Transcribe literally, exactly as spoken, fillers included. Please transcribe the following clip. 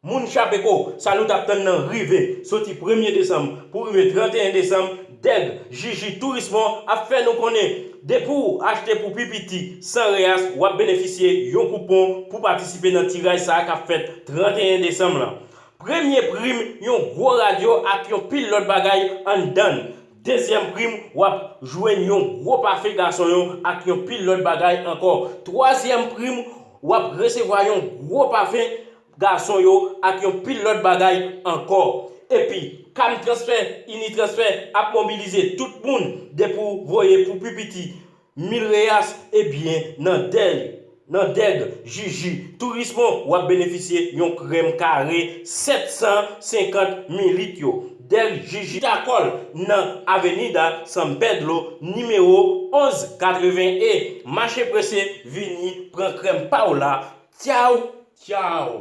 Moun Chapeko, sa nou t ap tann nan rive. Soti premye desanm pou rive trannteyen desanm, Dèg Jiji Tourismo ap fè nou konnen depi w achte pou pi piti san reyas, w ap benefisye yon koupon pou patisipe nan tiraj sa a k ap fèt trannteyen desanm lan. Premye prim, yon gwo radyo ak yon pil lòt bagay anndan l. Dezyèm prim, w ap jwenn yon gwo pafen gason yo ak yon pil lòt bagay ankò. Twazyèm prim, w ap resevwa yon gwo pafen gason yo ak yon pil lòt bagay ankò. Epi, Cam Transfer, Ini Transfer ap mobilize tout moun depi w voye pou pi piti mil reyas, ebyen, nan Dèg, nan Dèg Jiji Tourismo, w ap benefisye yon krèm kare sèt san senkant milit yo. Dèg Jiji Takòl nan Avenida San Pedro, nimewo onz katreven e. Mache prese, vini pran krèm pa w la. Tchaw, tchaw.